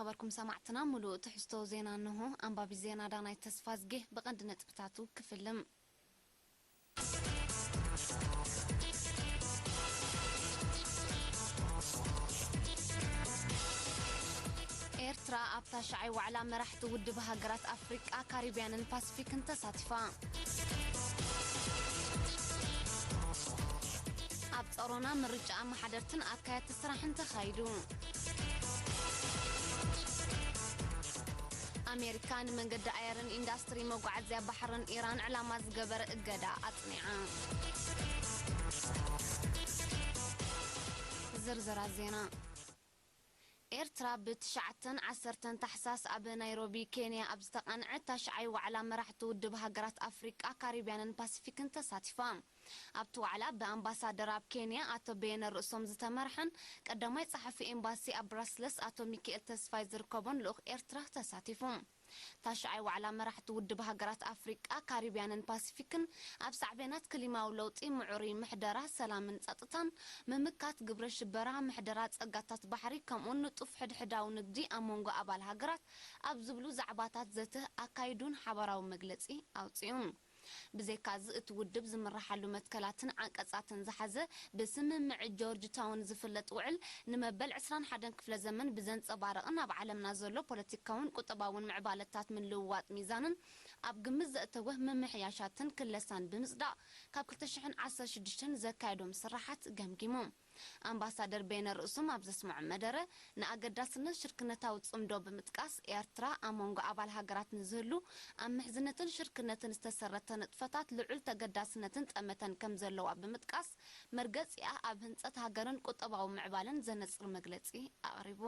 ነበርኩም ሰማዕትና፣ ምሉእ ትሕዝቶ ዜና እንሆ። ኣንባቢ ዜና ዳናይት ተስፋዝጌ። ብቐንዲ ነጥብታቱ ክፍልም። ኤርትራ ኣብ ታሽዓይ ዋዕላ መራሕቲ ውድብ ሃገራት ኣፍሪቃ፣ ካሪብያንን ፓሲፊክን ተሳቲፋ። ኣብ ጸሮና ምርጫ ኣመሓደርትን ኣካየድቲ ስራሕን ተኻይዱ። ኣሜሪካ ንመንገዲ ኣየርን ኢንዳስትሪ መጓዓዝያ ባሕርን ኢራን ዕላማ ዝገበረ እገዳ ኣጽኒዓ። ዝርዝራት ዜና። ኤርትራ ብትሽዓተን ዓሰርተን ታሕሳስ ኣብ ናይሮቢ ኬንያ ኣብ ዝተቓንዐ ታሽዓይ ዋዕላ መራሕቲ ውድብ ሃገራት ኣፍሪቃ፣ ካሪብያንን ፓሲፊክን ተሳቲፋ። ኣብቲ ዋዕላ ብኣምባሳደር ኣብ ኬንያ ኣቶ በየነ ርእሶም ዝተመርሐን ቀዳማይ ጸሓፊ ኤምባሲ ኣብ ብራስለስ ኣቶ ሚካኤል ተስፋይ ዝርከቦን ልኡኽ ኤርትራ ተሳቲፉ። ታሽዓይ ዋዕላ መራሕቲ ውድብ ሃገራት ኣፍሪቃ፣ ካሪብያንን ፓሲፊክን ኣብ ሳዕቤናት ክሊማዊ ለውጢ፣ ምዕሩይ ምሕደራ፣ ሰላምን ጸጥታን፣ ምምካት ግብረ ሽበራ፣ ምሕደራ ጸጋታት ባሕሪ፣ ከምኡውን ንጡፍ ሕድሕዳዊ ንግዲ ኣብ መንጎ ኣባል ሃገራት ኣብ ዝብሉ ዛዕባታት ዘተ ኣካይዱን ሓባራዊ መግለጺ ኣውጺኡን። ብዘይካዚ፣ እቲ ውድብ ዝምርሓሉ መትከላትን ዓንቀጻትን ዝሓዘ ብስምምዕ ጆርጅ ታውን ዝፍለጥ ውዕል፣ ንመበል ዕስራን ሓደን ክፍለ ዘመን ብዘንጸባርቕን ኣብ ዓለምና ዘሎ ፖለቲካውን ቁጠባውን ምዕባለታት ምልውዋጥ ሚዛንን ኣብ ግምት ዘእተወ ምምሕያሻትን ክለሳን ብምጽዳቕ፣ ካብ ክልተ ሽሕን ዓሰርተ ሽዱሽተን ዘካየዶም ስራሓት ገምጊሙ። ኣምባሳደር በየነ ርእሶም ኣብ ዘስምዖ መደረ፣ ንኣገዳስነት ሽርክነታዊ ጽምዶ ብምጥቃስ፣ ኤርትራ ኣብ መንጎ ኣባል ሃገራት ንዝህሉ ኣብ ምሕዝነትን ሽርክነትን ዝተሰረተ ንጥፈታት ልዑል ተገዳስነትን ጠመተን ከም ዘለዋ ብምጥቃስ፣ መርገጺኣ ኣብ ህንጸት ሃገርን ቁጠባዊ ምዕባለን ዘነጽር መግለጺ ኣቕሪቡ።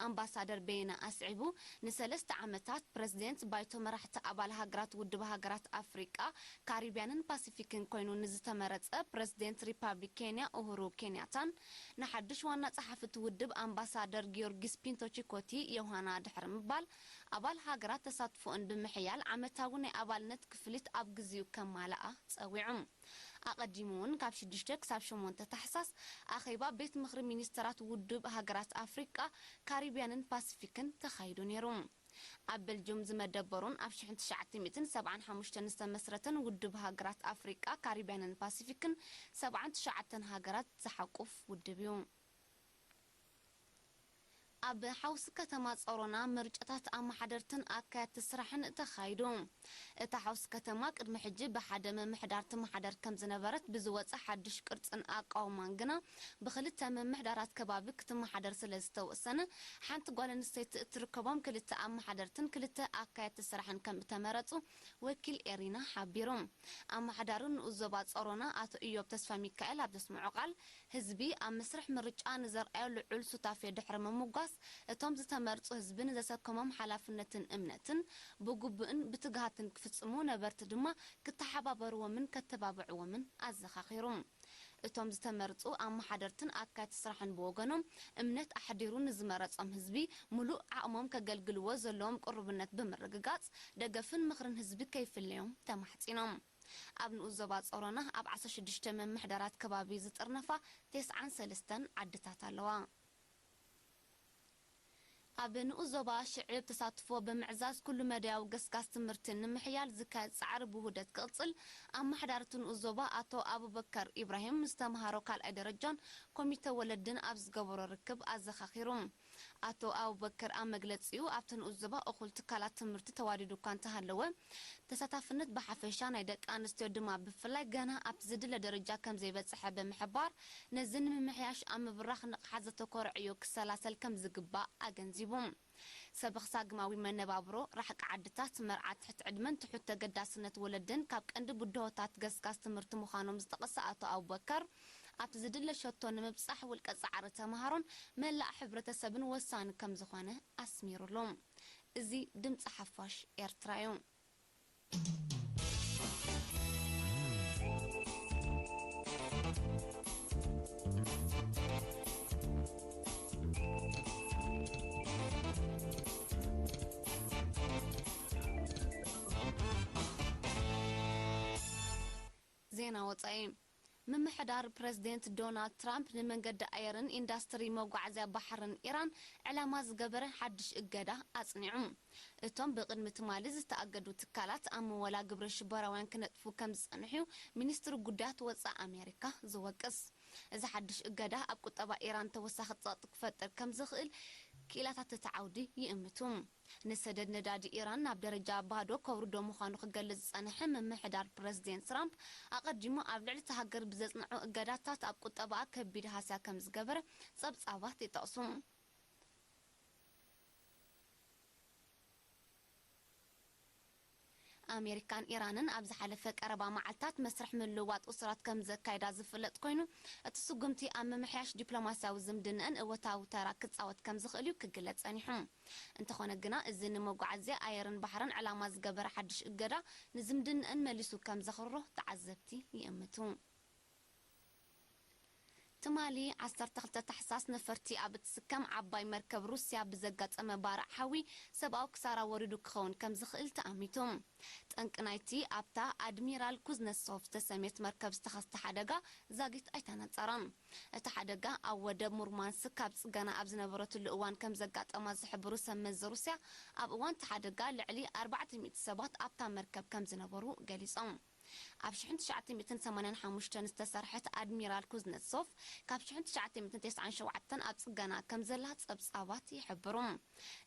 ኣምባሳደር በየነ ኣስዒቡ፣ ንሰለስተ ዓመታት ፕረዚደንት ባይቶ መራሕቲ ኣባል ሃገራት ውድብ ሃገራት ኣፍሪቃ፣ ካሪብያንን ፓሲፊክን ኮይኑ ንዝተመረጸ ፕረዚደንት ሪፓብሊክ ኬንያ ኡሁሩ ኬንያታን ንሓድሽ ዋና ጸሓፊ እቲ ውድብ ኣምባሳደር ጊዮርጊስ ፒንቶ ቺኮቲ ዮሃና ድሕሪ ምባል፣ ኣባል ሃገራት ተሳትፎኣን ብምሕያል ዓመታዊ ናይ ኣባልነት ክፍሊት ኣብ ግዜኡ ከማልኣ ጸዊዑ። ኣቐዲሙ እውን ካብ ሽዱሽተ ክሳብ ሸሞንተ ታሕሳስ ኣኼባ ቤት ምኽሪ ሚኒስተራት ውድብ ሃገራት ኣፍሪቃ፣ ካሪብያንን ፓሲፊክን ተኻይዱ ነይሩ። ኣብ ቤልጅም ዝመደበሩን ኣብ ሽሕን ትሽዓተ ሚእትን ሰብዓን ሓሙሽተን ዝተመስረተን ውድብ ሃገራት ኣፍሪቃ፣ ካሪብያንን ፓሲፊክን ሰብዓን ትሽዓተን ሃገራት ዝሓቁፍ ውድብ እዩ። ኣብ ሓውሲ ከተማ ጸሮና ምርጫታት ኣመሓደርትን ኣካየድቲ ስራሕን ተኻይዱ። እታ ሓውሲ ከተማ ቅድሚ ሕጂ ብሓደ ምምሕዳር ትመሓደር ከም ዝነበረት ብዝወጸ ሓድሽ ቅርጽን ኣቃውማን ግና ብኽልተ ምምሕዳራት ከባቢ ክትመሓደር ስለ ዝተወሰነ፣ ሓንቲ ጓል ኣንስተይቲ እትርከቦም ክልተ ኣመሓደርትን ክልተ ኣካየድቲ ስራሕን ከም እተመረጹ ወኪል ኤሪና ሓቢሩ። ኣመሓዳሪ ንኡስ ዞባ ጸሮና ኣቶ ኢዮብ ተስፋ ሚካኤል ኣብ ዘስምዖ ቃል፣ ህዝቢ ኣብ መስርሕ ምርጫ ንዘርኣዮ ልዑል ሱታፌ ድሕሪ ምምጓስ፣ እቶም ዝተመርጹ ህዝቢ ንዘሰከሞም ሓላፍነትን እምነትን ብግቡእን ብትግሃትን ክፍጽሙ፣ ነበርቲ ድማ ክተሓባበርዎምን ከተባብዕዎምን ኣዘኻኺሩ። እቶም ዝተመርጹ ኣመሓደርትን ኣካየድቲ ስራሕን ብወገኖም፣ እምነት ኣሕዲሩ ንዝመረጾም ህዝቢ ምሉእ ዓቕሞም ከገልግልዎ ዘለዎም ቅሩብነት ብምርግጋጽ፣ ደገፍን ምኽርን ህዝቢ ከይፍለዮም ተማሕጺኖም። ኣብ ንኡስ ዞባ ጸሮና ኣብ ዓሰርተ ሽዱሽተ ምምሕዳራት ከባቢ ዝጥርነፋ ተስዓን ሰለስተን ዓድታት ኣለዋ። ኣብ ንኡስ ዞባ ሽዕብ ተሳትፎ ብምዕዛዝ ኩሉ መዳያዊ ገስጋስ ትምህርቲ ንምሕያል ዝካየድ ጻዕሪ ብውህደት ክቕጽል ኣመሓዳሪ እቲ ንኡስ ዞባ ኣቶ ኣቡበከር ኢብራሂም ምስ ተምሃሮ ካልኣይ ደረጃን ኮሚተ ወለድን ኣብ ዝገበሮ ርክብ ኣዘኻኺሩ። ኣቶ ኣቡበከር ኣብ መግለጺኡ፣ ኣብቲ ንኡስ ዞባ እኹል ትካላት ትምህርቲ ተዋዲዱ እኳ እንተሃለወ፣ ተሳታፍነት ብሓፈሻ ናይ ደቂ ኣንስትዮ ድማ ብፍላይ ገና ኣብቲ ዝድለ ደረጃ ከም ዘይበጽሐ ብምሕባር፣ ነዚ ንምምሕያሽ ኣብ ምብራኽ ንቕሓት ዘተኮረ ዕዮ ክሰላሰል ከም ዝግባእ ኣገንዚቡ። ሰበኽ ሳግማዊ መነባብሮ፣ ራሕቂ ዓድታት፣ መርዓ ትሕቲ ዕድመን ትሑት ተገዳስነት ወለድን ካብ ቀንዲ ብድሆታት ገስጋስ ትምህርቲ ምዃኖም ዝጠቐሰ ኣቶ ኣቡበከር፣ ኣብቲ ዝድለ ሸቶ ንምብጻሕ ውልቀ ጻዕሪ ተምሃሮን መላእ ሕብረተሰብን ወሳኒ ከም ዝኾነ ኣስሚሩሉ። እዚ ድምጺ ሓፋሽ ኤርትራ እዩ። ዜና ወጻኢ። ምምሕዳር ፕረዚደንት ዶናልድ ትራምፕ ንመንገዲ ኣየርን ኢንዳስትሪ መጓዓዝያ ባሕርን ኢራን ዕላማ ዝገበረ ሓድሽ እገዳ ኣጽኒዑ። እቶም ብቕድሚ ትማሊ ዝተኣገዱ ትካላት ኣብ ምወላ ግብረ ሽበራውያን ክነጥፉ ከም ዝጸንሑ እዩ ሚኒስትሪ ጉዳያት ወጻኢ ኣሜሪካ ዝወቅስ። እዚ ሓድሽ እገዳ ኣብ ቁጠባ ኢራን ተወሳኺ ጸቕጢ ክፈጥር ከም ዝኽእል ክኢላታት እቲ ዓውዲ ይእምቱ። ንሰደድ ነዳዲ ኢራን ናብ ደረጃ ባዶ ከውርዶ ምዃኑ ክገልጽ ዝጸንሐ ምምሕዳር ፕረዚደንት ትራምፕ፣ ኣቐዲሙ ኣብ ልዕሊ እታ ሃገር ብዘጽንዖ እገዳታት ኣብ ቁጠባኣ ከቢድ ሃስያ ከም ዝገበረ ጸብጻባት ይጠቕሱ። ኣሜሪካን ኢራንን ኣብ ዝሓለፈ ቀረባ መዓልታት መስርሕ ምልውዋጥ እሱራት ከም ዘካይዳ ዝፍለጥ ኮይኑ፣ እቲ ስጉምቲ ኣብ ምምሕያሽ ዲፕሎማስያዊ ዝምድንአን እወታዊ ተራ ክጻወት ከም ዝኽእል እዩ ክግለጽ ጸኒሑ። እንተኾነ ግና፣ እዚ ንመጓዓዝያ ኣየርን ባሕርን ዕላማ ዝገበረ ሓድሽ እገዳ ንዝምድንአን መሊሱ ከም ዘኽርሮ ተዓዘብቲ ይእምቱ። ትማሊ ዓሰርተ ክልተ ታሕሳስ ነፈርቲ ኣብ እትስከም ዓባይ መርከብ ሩስያ ብዘጋጠመ ባርዕ ሓዊ ሰብኣዊ ክሳራ ወሪዱ ክኸውን ከም ዝኽእል ተኣሚቱ። ጠንቂ ናይቲ ኣብታ ኣድሚራል ኩዝነሶቭ ዝተሰምየት መርከብ ዝተኸስተ ሓደጋ ዛጊት ኣይተነጸረን። እቲ ሓደጋ ኣብ ወደብ ሙርማንስክ ካብ ጽገና ኣብ ዝነበረትሉ እዋን ከም ዘጋጠማ ዝሕብሩ ሰብ መዚ ሩስያ፣ ኣብ እዋን እቲ ሓደጋ ልዕሊ ኣርባዕተ ሚእቲ ሰባት ኣብታ መርከብ ከም ዝነበሩ ገሊጾም። ኣብ ሽሕን ትሽዓተ ሚእትን ሰማንያን ሓሙሽተን ዝተሰርሐት ኣድሚራል ኩዝነትሶቭ ካብ ሽሕን ትሽዓተ ሚእትን ተስዓን ሸውዓተን ኣብ ጽገና ከም ዘላ ጸብጻባት ይሕብሩ።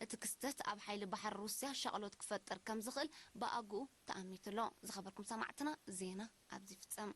እቲ ክስተት ኣብ ሓይሊ ባሕሪ ሩስያ ሻቕሎት ክፈጥር ከም ዝኽእል ብኣግኡ ተኣሚቱ ኣሎ። ዝኸበርኩም ሰማዕትና፣ ዜና ኣብዚ ይፍጸም።